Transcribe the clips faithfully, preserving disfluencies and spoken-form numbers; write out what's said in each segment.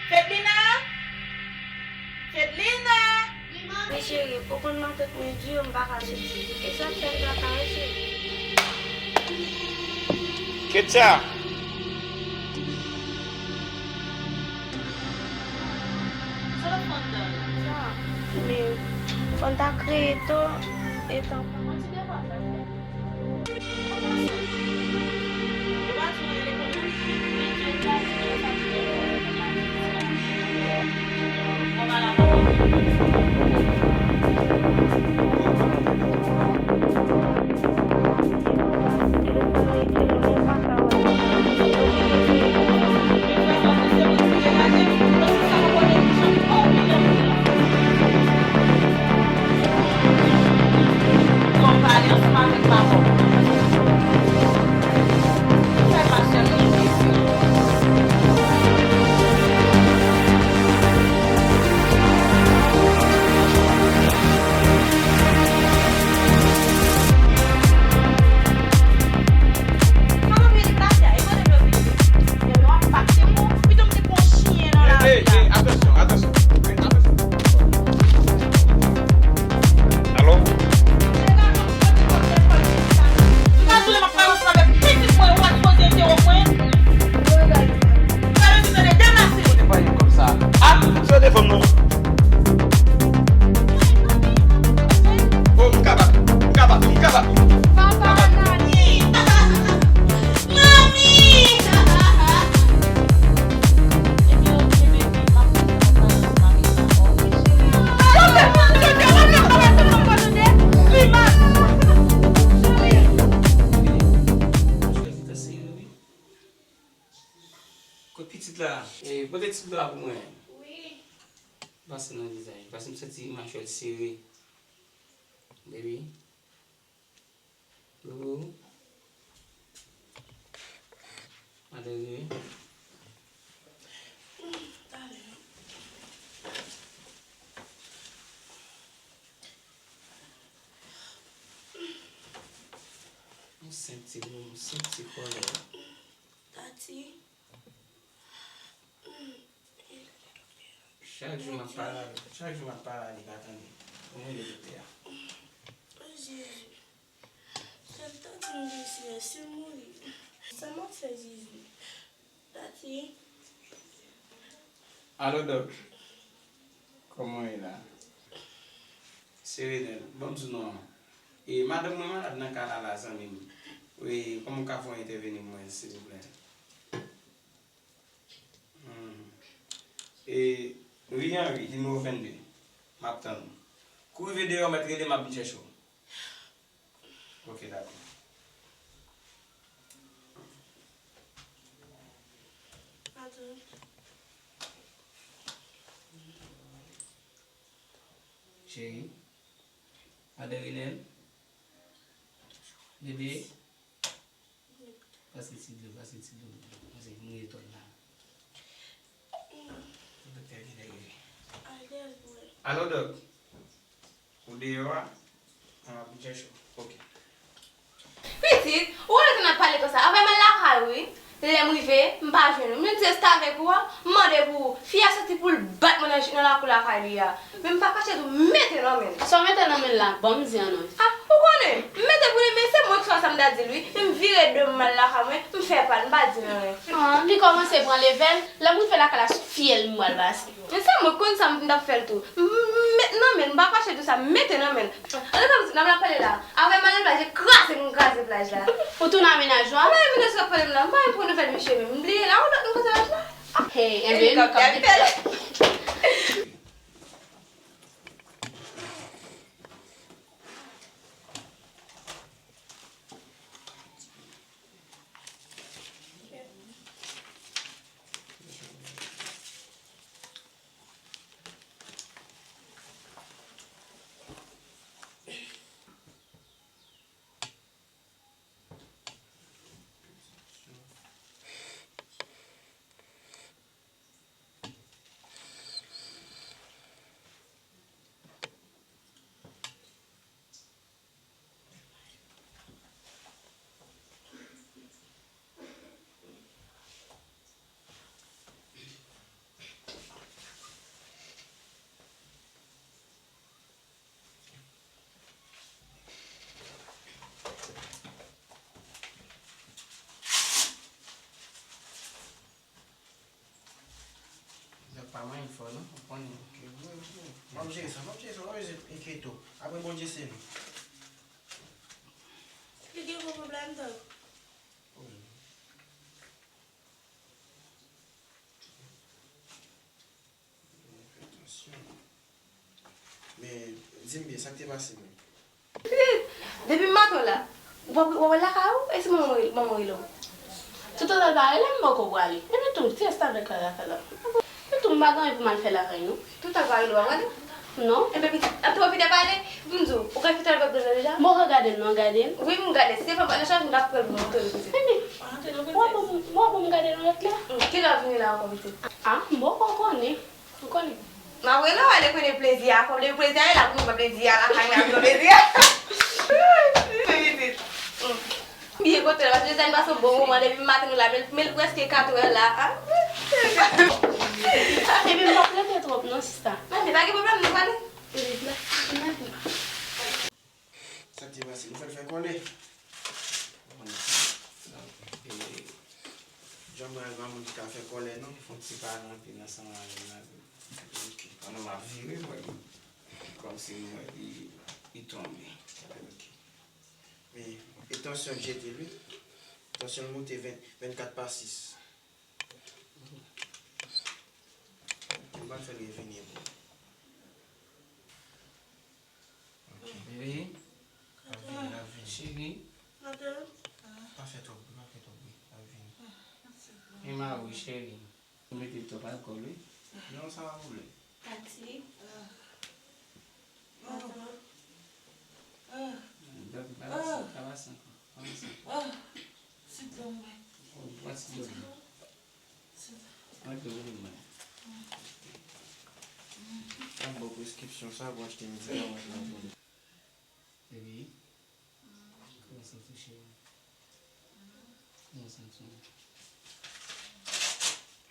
Fedlina? Fedlina! Wi, manmi. Wi, cheri, ou konn matant mwen di, m pa ka soti. E sa k fè m pa ka, wi, cheri. Ketia! Men, fò n ta kreye tan, e tan pa. Hey, hey, hey, atansyon, atansyon. Hey, atansyon. Alo? Kote pa yon kòb sa? Ah, se telefòn mwen. Oh, m ka bat ou, m ka bat ou, m ka bat ou. Papa Nani! Manmi! Kot pitit la? Eh, pote ti dlo a pou mwen. Wi. Pase nan vizaj. Pase m santi machwè l sere. Baby. Doudou. Madanm Zouye. Talè. M santi, m santi kòlè. Tati. Chak jou m ap pale avè l, chak jou m ap pale avè l, li pa tande. Ou rele doktè a. O Jezi. Sèl tati m blese a, si l mouri. Sa m ap fè Jezi? Tati. Alo, dòk. Kòman w ye la? Se Renel. Ban m di w non. E, madanm mwen malad nan kay la la, zanmi m. Wi, kòman w ka fè w entèveni pou mwen, silvouplè? Hmm. E, Ri Anri, nimewo vennde. M ap tann ou. Kou w rive deyò, mèt rele, m ap vin chèche w. Ok, dakò. Cheri. Madan Renel. Bebe. Pase ti dlo, pase ti dlo. Pase, mouye tòl la. Doktè a genlè rive. Alo, dòk. Ou deyò a? Mwen ap vin chèche w. Ok. Pitit, ou wè lè nou ap pale konsa, avè m al lakay ou wi. Lè m rive, m pa jwenn ou. M vin di restavèk ou a, m mande pou ou. Fi a soti pou l bat mwen nan, nan lakou lakay li a. Men m pa kache tou, m mete nan men l. Sa w mete nan men l la, ban m di an non. Ah, ou konnen, m mete pou li, men se mwen ki swa sa m ta di l wi. Men m vire do m, m al lakay mwen, m fè pa l, m pa di l anyen. Ah, li kòmanse pran leve l, lè m rive lakay la, sou fyèl m pral pase. Men se mwen k konn sa m t ap fè l tou. M, m, m met nan men l, m pa kache tou sa, m mete nan men l. Ann, ann, n ap pale la. Avè m al nan plaj, e kraze m kraze plaj la. Ou tounen a mennaj ou a? Mwen, mennaj la pale m la, m pa menm pran nouvèl misye menm. M bliye la, ou lòt nou kote laj la. Hey, enben, nou kap gen pèl. Mwen fò non, ou konnen. M ap jere sa, m ap jere sa, w pa bezwen enkyete w. Apre Bondye se nou. Li gen gwo pwoblèm tou. Fè atansyon. Men, di m byen, sa k te pase menm? Pitit, depi maten w la, w ap, w ap lakay ou, e si manman w rele, manman w rele w? Toutotan l pa rele m, m poko prale. Epi tou, ti reste avèk kay la fè la. Epi tou, m pa gen anyen pou m al fè lakay nou. Toutan l pa rele w, w ap prale? Non. Enben, pitit, ap twò fidèl pale, vin di w, ou gen fidèl avèk deja? M poko gade l non, gade l. Wi, m gade, se pa nan chaj m t ap pran l pou mwen montre l, pitit. Epi, w ap ban m, w ap ban m gade l yon lòt lè? Kilè w ap vini la ankò, pitit? A, m poko konnen. Ou konnen. M ap rele w, ale konnen plezi a, kòm depi plezi a ye la, pou nou pran plezi a, lakay mwen ap pran plezi a. Pitit. Byen kontan, paske Josiane pase yon bon moman depi maten nou la, men, men l prèske katrè la. A. Epi m p ap rete twòp non, sista. Mande, pa gen pwoblèm, nou prale. Epi la, maten. Sa k te pase? Nou fè l fè kòlè. Jan mwen al pa moun ki ka fè kòlè non. Fè yon ti pale anpil ansanm avè m la. Ok. Pandan m ap vire, m wè l. Kòmsi m wè li, li tonbe. Ok. Men, e tansyon l jete l wi. Tansyon l moute ven, vennkat pa sis. M pral fè l revini pou ou. Ok. Bebe. L ap vini, l ap vini. Cheri. Pa fè twòp bri, pa fè twòp bri. L ap vini. E mari, cheri. Ou mete twòp alkòl, wi. Non, sa pa pwoblèm. Tati. Atann. Dòmi, pa pase, pa pase ankò. Pa pase ankò. Sit down, mwen. Oh, pran sit down. Sit down. Mwen dlo pou mwen. Mwen ba w preskripsyon sa pou achte medikaman sa pou li. Epi, kòman w santi w, cheri? Kòman w santi w?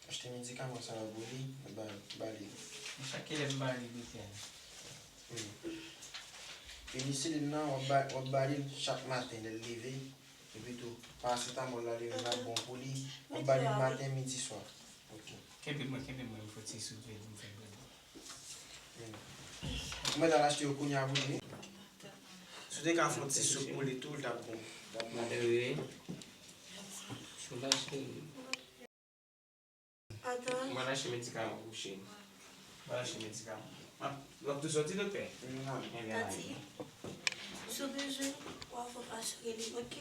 Achte medikaman sa yo pou li, ba, ba li. Men chak kilè m ba li, doktè? Wi. Penisilin nan, w ap ba, w ap ba li l chak maten lè l leve. Epi tou, parasetamòl la, li menm l ap bon pou li. W ap ba li l maten, midi, swa. Ok. Kenbe mwen, kenbe mwen, m fè ti souf vit, m fè bwè dlo. Mwen t al achte yo kounye a pou li. Si w te ka fè yon ti soup pou li tou, li t ap bon. Li t ap bon. Madan Rere. Chonda cheri. Atann. Mwen al achte medikaman pou cheri. Mwen al achte medikaman. W ap, w ap tou soti, doktè? Mwen al. Ebyen, Tati, si w bezwen, w a fè w asire li, ok?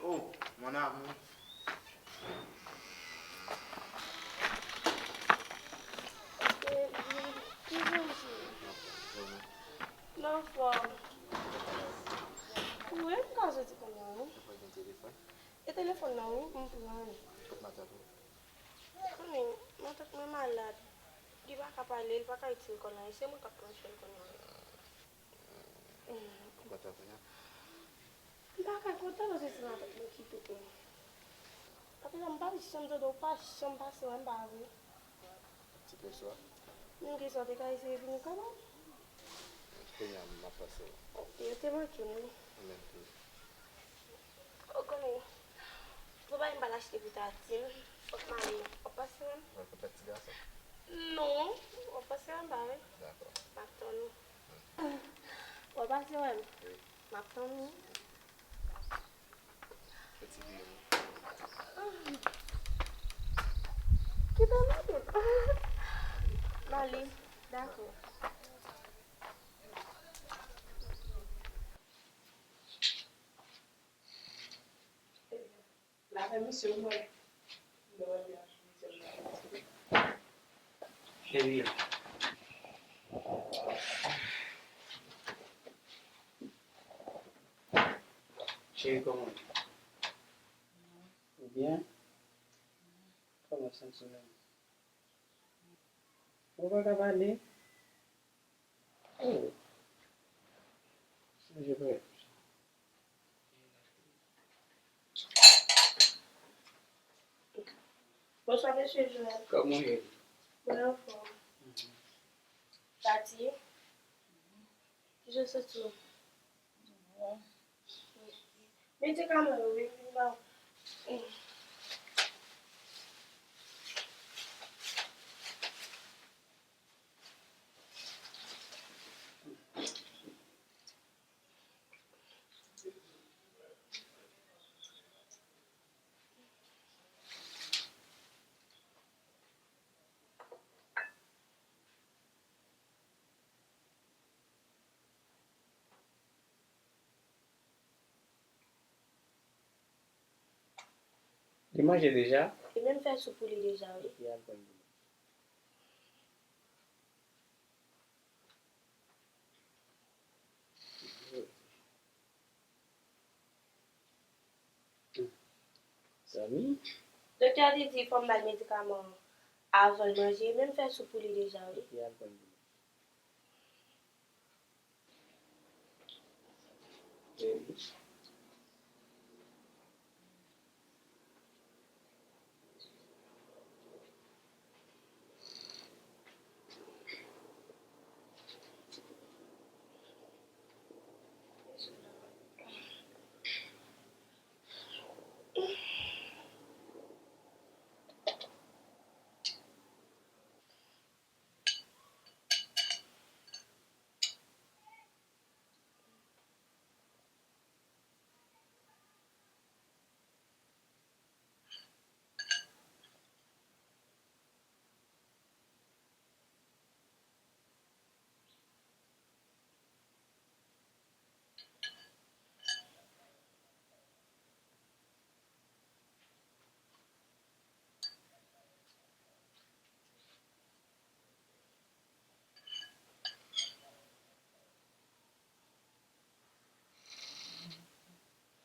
Oh, mon amour. Kijan w ye? M anfòm. Wi, m ka soti kounye a, wi. Ou pa gen telefòn? E telefòn nan, wi, m pran l. Kot matant ou? Konnen, matant mwen malad. Li pa ka pale, li pa ka itil kò l anyen. Se mwen k ap pran swen kò l anyen. Ou kontan kounye a? M pa ka kontan paske se matant mwen ki tout mwen. Paske m pa janm tande w, pa janm pase wè m, pa vre? Ti keswa. Menm keswa, te ka eseye vini kanmenm. Kounye a, m ap pase w. Ok, ou te manke m, wi. Ou menm tou. Ou konnen, pou bagay m pral achte pou Tati m, fòk m ale. W ap pase wè m? Mwen kontan ti gason. Non, w ap pase wè m, pa vre? Dakò. M ap tann ou. W ap pase wè m? Wi. M ap tann ou. Fè ti vire non. Kite m tou. M ale. Dakò. L avè misye, w wè. Cheri. Cheri, kòman w ye? Ou byen? Kòman w santi w menm? Ou pa ka pale? Oh. Sonje frè. Bonswa, mesye Joel. Kòman w ye? Mwen anfòm. Tati, kijan w santi w? Medikaman yo, wi, wi, ba. Li manje deja? Li menm fè soup pou li deja, wi. Epi al pran dlo. Zanmi. Doktè a te di fò m ba l medikaman an avan l manje, li menm fè soup pou li deja, wi. Epi al pran dlo.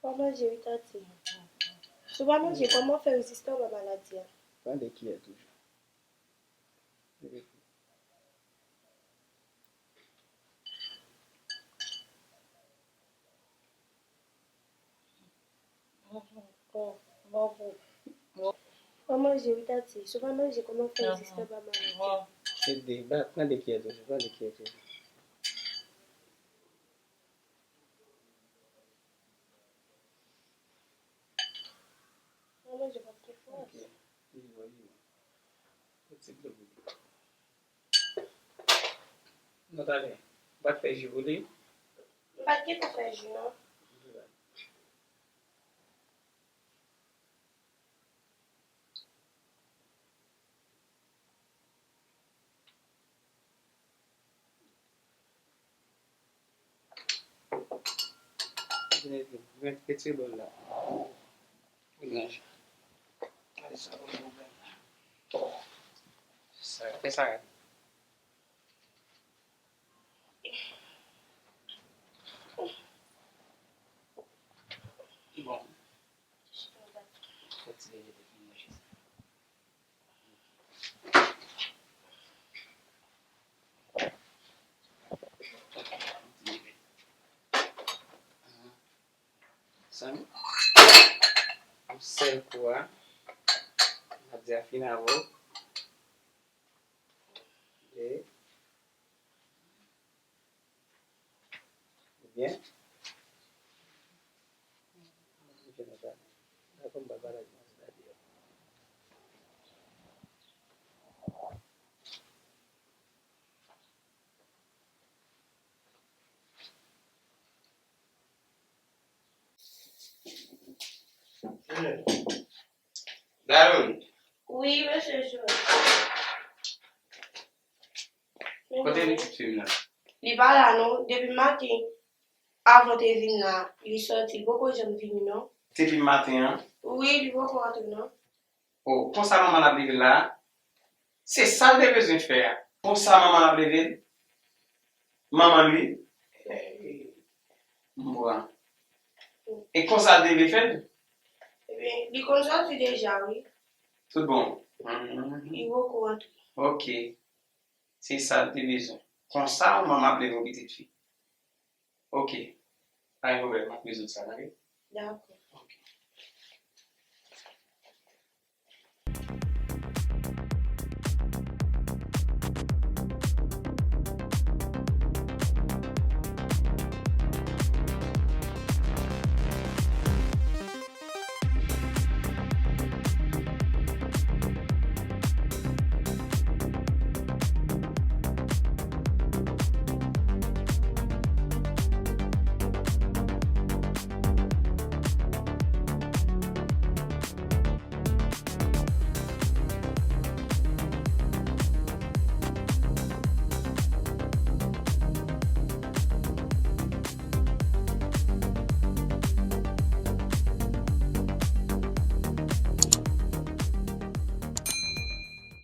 Fò w manje wi, Tati. Si w pa manje, kòman w fè reziste anba maladi a? Tande kiyè toujou. Fò w manje wi, Tati. Si w pa manje, kòman w fè reziste anba maladi a? Se de, ba, tande kiyè toujou, tande kiyè toujou. Mwen manje pap tou fò. Ok. Li bon, li bon. Yon ti dlo pou li. Non, talè. Ou pa t fè ji pou li? M pa t gentan fè ji, non. Vin, vin, vin, retire bòl la. Vin, gade sa, sa, fè sa. Bon. Fè ti bebe te fin manje sa. Ti bebe. Sa, yon sèl kou a, m ap di a fin avè w. E, oubyen, dakò, m pa pale ak mwen, sètadi. Daron. Wi, mesye Joel. Kote pitit fi m nan? Li pa la non. Depi maten, avan w te vin la, li sòti, li poko janm vini non. Depi maten an? Wi, li poko antre non. O, konsa manman l ap leve l la? Se sa l te bezwen fè a. Konsa manman l ap leve l? Manman l wi. M pran. E konsa l te vle fè l? Ebyen, li konn sòti deja, wi. Tout bon. Li poko antre. Ok. Se sa l te bezwen. Konsa, yon manman ap leve yon pitit fi. Ok. Pa gen pwoblèm, m ap rezoud sa, tande? Dakò.